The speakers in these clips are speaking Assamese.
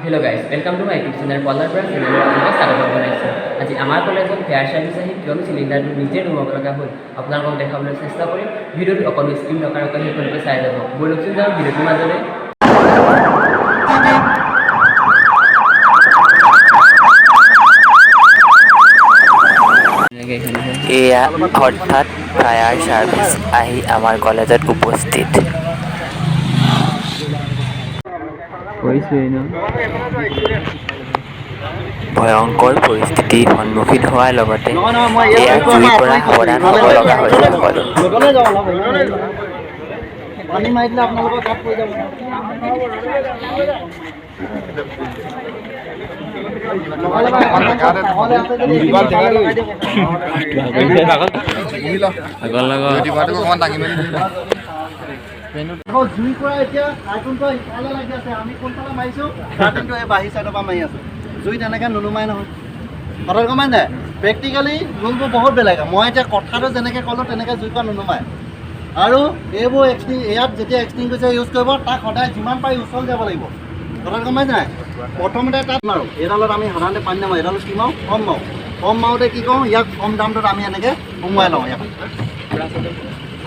Hello guys, welcome to my YouTube channel. Polar পৰা চেনেলত আপোনালোকক স্বাগতম জনাইছোঁ। আজি আমাৰ কলেজত ফায়াৰ ছাৰ্ভিচ আহি কিয়নো চিলিণ্ডাৰটো নিজে নুমুৱাব লগা হ'ল, আপোনালোকক দেখাবলৈ চেষ্টা কৰিম। ভিডিঅ'টো অকণো স্কিপ নকৰাকৈ শেষলৈকে চাই যাব। ব'লকচোন যাওঁ ভিডিঅ'টোৰ মাজলৈ। এয়া হঠাৎ ফায়াৰ ছাৰ্ভিচ আহি আমাৰ কলেজত উপস্থিত। কৰিছোৱেই ন। ভয়ংকৰ পৰিস্থিতিৰ সন্মুখীন হোৱাৰ লগতে এয়া জুইৰ পৰা সাৱধান হ'ব লগা হৈছে সকলো। লগলে যাওঁ অলপ। পানী মাৰি দিলে আপোনালোকৰ গাত পৰি যাব। নহ'লে বা নহ'লে আছে যদি এইখিনি লগাই দিয়ক। আকৌ জুই পৰা এতিয়া কাৰ্টুনটো ইফালে লাগি আছে, আমি কোনফালে মাৰিছোঁ? কাৰ্টুনটো এই বাহিৰ চাইডৰ পৰা মাৰি আছোঁ। জুই তেনেকৈ নুনুমাই নহয়। কথাটো গম পাই নাই? প্ৰেক্টিকেলি ৰুলবোৰ বহুত বেলেগ। মই এতিয়া কথাটো যেনেকৈ ক'লোঁ, তেনেকৈ জুই পৰা নুনুমাই। আৰু এইবোৰ ইয়াত যেতিয়া এক্সটিংগুইচাৰ ইউজ কৰিব, তাক সদায় যিমান পাৰি ওচৰলৈ যাব লাগিব। কথাটো গম পাইছে নাই? প্ৰথমতে তাত মাৰোঁ। এইডালত আমি সাধাৰণতে পানী নামাৰোঁ। এইডালত কি মাৰোঁ? ফম মাৰোঁ। ফম মাৰোঁতে কি কৰোঁ? ইয়াক ফম দামটোত আমি এনেকৈ সোমোৱাই লওঁ। ইয়াক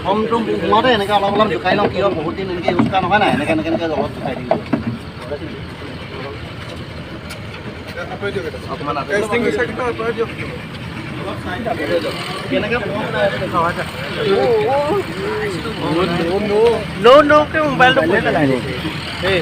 ফমটো সোমাওঁতে এনেকৈ অলপ অলপ জোকাৰি লওঁ। কি হয়, বহুত দিন এনেকৈ ইউজ কৰা নহয় নাই, এনেকৈ এনেকৈ এনেকৈ অলপ জোকাৰি দিওঁ। অকণমান আঁতৰি কেনেকৈ ফম ওলাই আছে দেখুৱাওক। নকে মোবাইলটো পৰি পেলাই। এই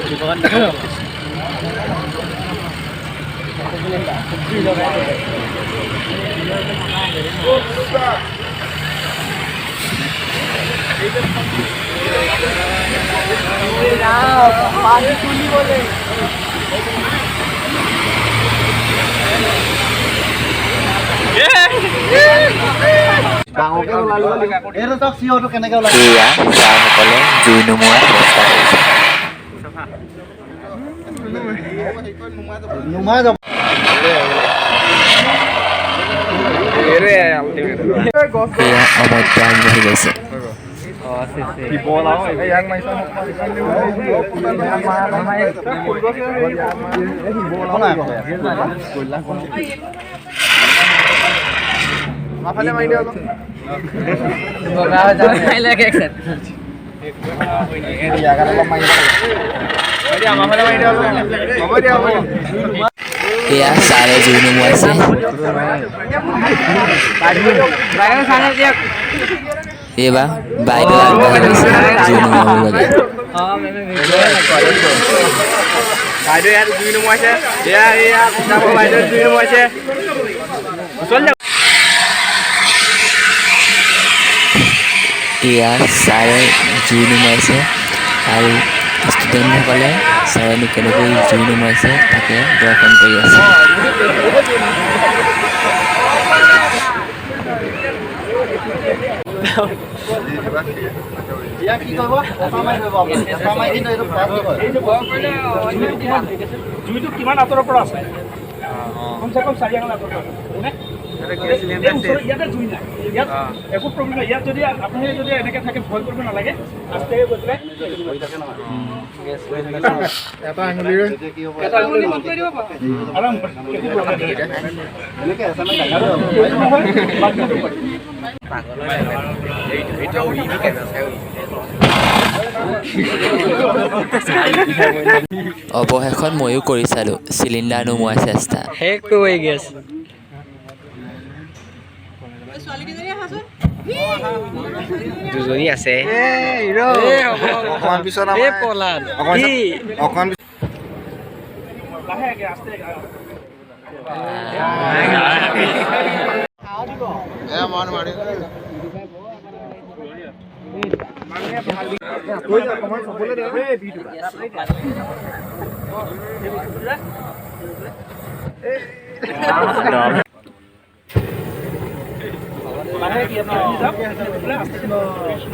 পানী তুলিবলৈ। ডাঙৰকৈ ওলাই ল'ব লাগিব। এইটো চাওক, চিঞৰটো কেনেকৈ ওলাই। এয়া ছাৰসকলে জুই নুমুৱাৰ চেষ্টা কৰিছে। নুমাই যাব। এয়া অমত্য আগবাঢ়ি গৈছে। একো নাই, একো নাই। বগা হৈ যাব লাগে। এয়া ছাৰে জুই নুমুৱাইছে। এইবাৰ বাইদেউ আগবাঢ়ি গৈছে জুই নুমুৱাবৰ বাবে। বাইদেউ ইয়াত জুই নুমুৱাইছে। এয়া এয়া বাইদেউ জুই নুমুৱাইছে। এয়া ছাৰে জুই নুমুৱাইছে আৰু ষ্টুডেণ্টসকলে ছাৰেনো কেনেকৈ জুই নুমুৱাইছে তাকে দৰ্শন কৰি আছে। ইয়াক কি কৰিব? হেঁচা মাৰি ধৰিব আপুনি। হেঁচা মাৰি কিন্তু এইটো প্লাষ্টিক হয়। জুইটো কিমান আঁতৰৰ পৰা আছে? কমচে কম 4 আঙুল আঁতৰৰ পৰা আছে, হয়নে? এই ওচৰত ইয়াতে জুই নাই, ইয়াত একো প্ৰব্লেম নাই। ইয়াত যদি আপুনি যদি এনেকৈ থাকে, ভয় কৰিব নালাগে। আস্তে গৈ পেলাই তেতিয়া কি হ'ব? এটা আঙুলি আৰাম, একো প্ৰব্লেম নাই। এনেকৈ হেঁচা মাৰি ডাঙৰ হ'ব। নহয়, বাদ দিব পাৰি। অৱশেষত ময়ো কৰি চালোঁ চিলিণ্ডাৰ নুমুৱাৰ চেষ্টা। শেষ কৰিব গেছ। দুজনী আছে। অকমান পিছত আমাৰ অকমান লাহেকে আস্তে। মাৰি। লাহেকে আপুনি যাওক, আস্তে। কৃষ্ণ।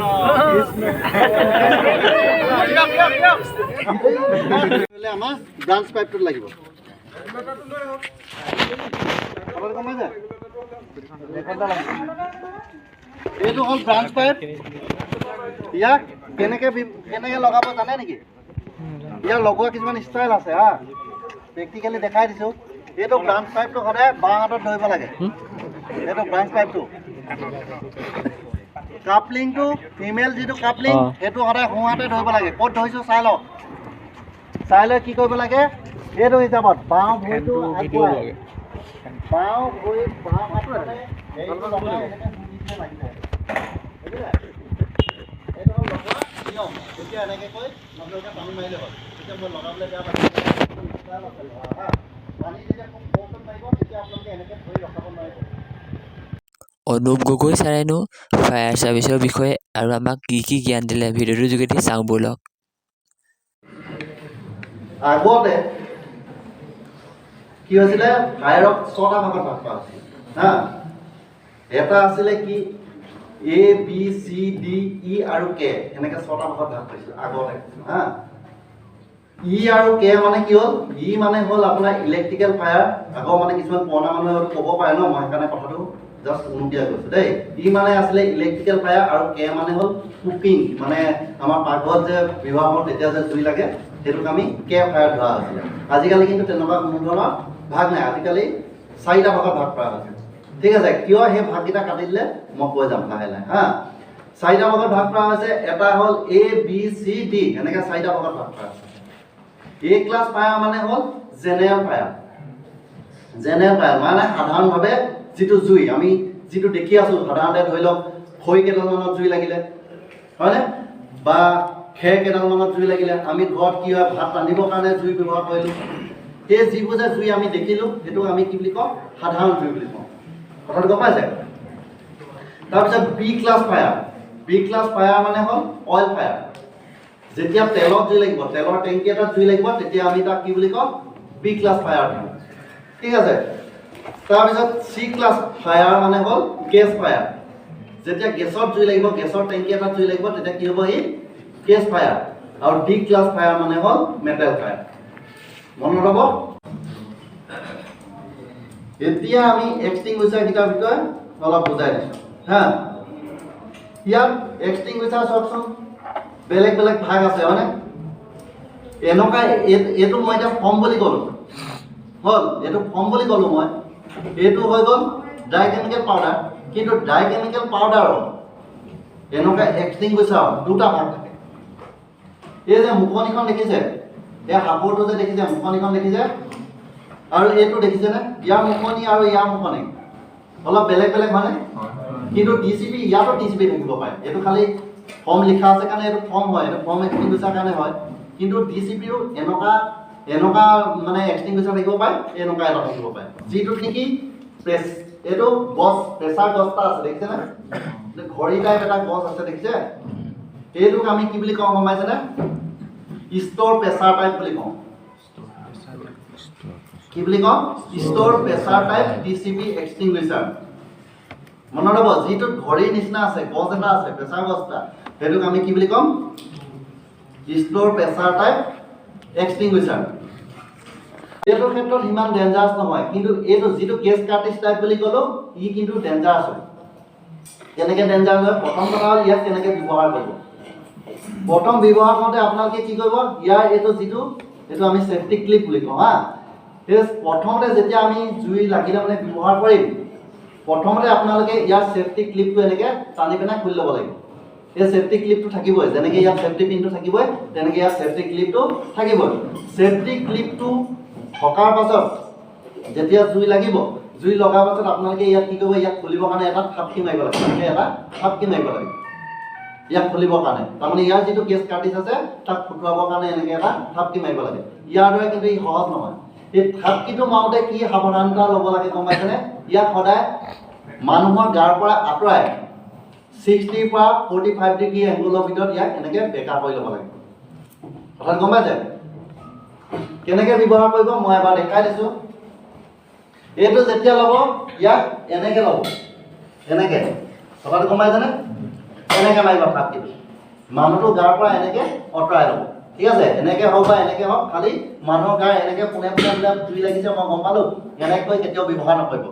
আমাৰ ব্ৰাঞ্চ পাইপটোত লাগিব। কথাটো গম পাইছে? এইটো হ'ল ব্ৰাঞ্চ পাইপ। ইয়াক কেনেকৈ লগাব জানে নেকি? ইয়াক লগোৱা কিছুমান ষ্টাইল আছে। হা। প্ৰেক্টিকেলি দেখাই দিছোঁ। এইটো ব্ৰাঞ্চ পাইপটো সদায় বাওঁ হাতত ধৰিব লাগে। এইটো ব্ৰাঞ্চ পাইপটো, কাপলিংটো, ফিমেল যিটো কাপলিং, সেইটো সদায় সোঁহাতে ধৰিব লাগে। ক'ত ধৰিছোঁ চাই লওক। চাই লৈ কি কৰিব লাগে? এইটো হিচাপত বাওঁ ভৰিটো আগবঢ়াই, বাওঁ ভৰিত বাওঁ হাততে হেৰিটো লগাই এনেকৈ দিলে লাগি যায়, বুজিলে? এইটো হ'ল লগোৱা নিয়ম। এতিয়া এনেকৈ কৈ আপোনালোকে পানী মাৰিলে হ'ল। এতিয়া মই লগাবলৈ বেয়া পাইছোঁ। হা, পানী যেতিয়া খুব ফ'ৰ্চত মাৰিব, তেতিয়া আপোনালোকে এনেকৈ ধৰি ৰখাব নোৱাৰিব। অনুপ গগৈ ছাৰেনো ফায়াৰ ছাৰ্ভিচৰ বিষয়ে আৰু আমাক কি কি জ্ঞান দিলে, ভিডিঅ'টোৰ যোগেদি চাওঁ ব'লক। আগতে কি হৈছিলে? ফায়াৰক ছটা ভাগত ভাগ কৰা হৈছিলে। হা, এটা আছিলে কি, এ, বি, চি, ডি, ই আৰু কে, এনেকৈ ছটা ভাগত ভাগ কৰিছিল আগতে। হা, ই আৰু কে মানে কি হ'ল? ই মানে হ'ল আপোনাৰ ইলেক্ট্ৰিকেল ফায়াৰ। আগৰ মানে কিছুমান পুৰণা মানুহে হয়তো ক'ব পাৰে ন, মই সেইকাৰণে কথাটো জাষ্ট উনুকিয়াই কৈছোঁ দেই। ই মানে আছিলে ইলেক্ট্ৰিকেল ফায়াৰ আৰু কে মানে হ'ল কুকিং, মানে আমাৰ পাকঘৰত যে বিবাহ কৰোঁ তেতিয়া যে জুই লাগে, সেইটোক আমি কে ফায়াৰ ধৰা হৈছিলে। আজিকালি কিন্তু তেনেকুৱা কোনো ধৰণৰ ভাগ নাই। আজিকালি চাৰিটা ভাগত ভাগ কৰা হৈছে, ঠিক আছে? কিয় সেই ভাগকেইটা কাটি দিলে, মই কৈ যাম লাহে লাহে। হা, চাৰিটা ভাগত ভাগ কৰা হৈছে। এটা হ'ল এ, বি, চি, ডি, এনেকৈ চাৰিটা ভাগত ভাগ কৰা হৈছে। এ ক্লাছ ফায়াৰ মানে হ'ল জেনেৰেল ফায়াৰ। জেনেৰেল ফায়াৰ মানে সাধাৰণভাৱে যিটো জুই আমি যিটো দেখি আছোঁ, সাধাৰণতে ধৰি লওক খৰি কেইডালমানত জুই লাগিলে, হয়নে, বা খেৰ কেইডালমানত জুই লাগিলে, আমি ঘৰত কি হয়, ভাত ৰান্ধিবৰ কাৰণে জুই ব্যৱহাৰ কৰিলোঁ, সেই যিবোৰ যে জুই আমি দেখিলোঁ, সেইটোক আমি কি বুলি কওঁ? সাধাৰণ জুই বুলি কওঁ। কথাটো গম পাইছে? তাৰপিছত B class fire. B class fire মানে হ'ল অইল ফায়াৰ। যেতিয়া তেলত জুই লাগিব, তেলৰ টেংকি এটাত জুই লাগিব, তেতিয়া আমি তাক কি বুলি কওঁ? বি ক্লাছ ফায়াৰ কওঁ, ঠিক আছে? তাৰপিছত চি ক্লাছ ফায়াৰ মানে হ'ল গেছ ফায়াৰ। যেতিয়া গেছত জুই লাগিব, গেছৰ টেংকি এটাত জুই লাগিব, তেতিয়া কি হ'ব? সি গেছ ফায়াৰ। আৰু ডি ক্লাছ ফায়াৰ মানে হ'ল মেটেল ফায়াৰ। মনত ৰ'ব। এতিয়া আমি এক্সটিংগুইচাৰকেইটাৰ বিষয়ে অলপ বুজাই দিছোঁ। হা, ইয়াত এক্সটিংগুইচাৰ চাওকচোন, বেলেগ বেলেগ ভাগ আছে, হয়নে? এনেকুৱা এইটো মই এতিয়া ফৰ্ম বুলি ক'লোঁ, হ'ল এইটো ফৰ্ম বুলি ক'লোঁ মই। এইটো হৈ গ'ল ড্ৰাই কেমিকেল পাউডাৰ। কিন্তু ড্ৰাই কেমিকেল পাউডাৰৰ এনেকুৱা এক্সটিংগুইচাৰ দুটা ভাগ থাকে। এই যে মুখনিখন দেখিছে, এই সাপোৰটো যে দেখিছে, মুখনিখন দেখিছে আৰু এইটো দেখিছেনে? ইয়াৰ মুখনি আৰু ইয়াৰ মুখনি অলপ বেলেগ বেলেগ হয়নে? কিন্তু ডিচিপি, ইয়াতো ডিচিপি থাকিব পাৰে। এইটো খালি ফৰ্ম লিখা আছে কাৰণে এইটো ফৰ্ম হয়, এইটো ফৰ্ম এক্সটিংগুইচাৰ কাৰণে হয়। কিন্তু ডিচিপিও এনেকুৱা এনেকুৱা মানে এক্সটিংগুইচাৰ থাকিব পাৰে, এনেকুৱা এটা থাকিব পাৰে, যিটোত নেকি প্ৰেছ, এইটো গছ, প্ৰেছাৰ গছ এটা আছে, দেখিছেনে? ঘড়ী টাইপ এটা গছ আছে, দেখিছে? এইটোক আমি কি বুলি কওঁ গম পাইছেনে? ষ্ট'ৰ প্ৰেছাৰ টাইপ বুলি কওঁ। কি বুলি কওঁ? Store pressure type DCP extinguisher. মনত ৰ'ব, যিটোত ঘড়ীৰ নিচিনা আছে, গছ এটা আছে, প্ৰেছাৰ গছ এটা, সেইটোক আমি কি বুলি ক'ম? Store pressure type extinguisher. এইটোৰ ক্ষেত্ৰত সিমান ডেঞ্জাৰাছ নহয়, কিন্তু এইটো যিটো গেছ কাৰ্টিজ টাইপ বুলি ক'লোঁ, ই কিন্তু ডেঞ্জাৰাছ হয়। কেনেকৈ ডেঞ্জাৰাছ হয়? প্ৰথম কথা হ'ল ইয়াক কেনেকৈ ব্যৱহাৰ কৰিব। প্ৰথম ব্যৱহাৰ কৰোঁতে আপোনালোকে কি কৰিব? ইয়াৰ এইটো যিটো, এইটো আমি ছেফটি ক্লিপ বুলি কওঁ। হা, এই প্ৰথমতে যেতিয়া আমি জুই লাগিলে মানে ব্যৱহাৰ কৰিম, প্ৰথমতে আপোনালোকে ইয়াৰ ছেফটি ক্লিপটো এনেকৈ টানি পেলাই খুলি ল'ব লাগিব। এই ছেফটি ক্লিপটো থাকিবই, যেনেকৈ ইয়াত ছেফটি পিনটো থাকিবই, তেনেকৈ ইয়াত ছেফটি ক্লিপটো থাকিবই। ছেফটি ক্লিপটো থকাৰ পাছত যেতিয়া জুই লাগিব, জুই লগাৰ পাছত আপোনালোকে ইয়াত কি কৰিব? ইয়াক খুলিবৰ কাৰণে এটা থাপকি মাৰিব লাগে। এনেকৈ এটা থাপকি মাৰিব লাগে ইয়াক খুলিবৰ কাৰণে। তাৰমানে ইয়াৰ যিটো গেছ কাৰ্টিজ আছে, তাক ফুটুৱাবৰ কাৰণে এনেকৈ এটা থাপকি মাৰিব লাগে। ইয়াৰ দৰে কিন্তু ই সহজ নহয়। এই থাপকিটো মাৰোঁতে কি সাৱধানতা ল'ব লাগে গম পাইছেনে? ইয়াক সদায় মানুহৰ গাৰ পৰা আঁতৰাই 60ৰ পৰা 45 ডিগ্ৰী এংগুলৰ ভিতৰত ইয়াক এনেকৈ বেকা কৰি ল'ব লাগে। কথাটো গম পাইছে? কেনেকৈ ব্যৱহাৰ কৰিব মই এবাৰ দেখাই দিছোঁ। এইটো যেতিয়া ল'ব, ইয়াক এনেকৈ ল'ব, এনেকৈ। কথাটো গম পাইছেনে? এনেকৈ মাৰিব থাপকিটো, মানুহটো গাৰ পৰা এনেকৈ আঁতৰাই ল'ব, ঠিক আছে? এনেকৈ হওক বা এনেকৈ হওক, খালি মানুহৰ গাৰ এনেকৈ পোনে পোনে বোলে জুই লাগিছে, মই গম পালোঁ, এনেকৈ কেতিয়াও ব্যৱহাৰ নকৰিব।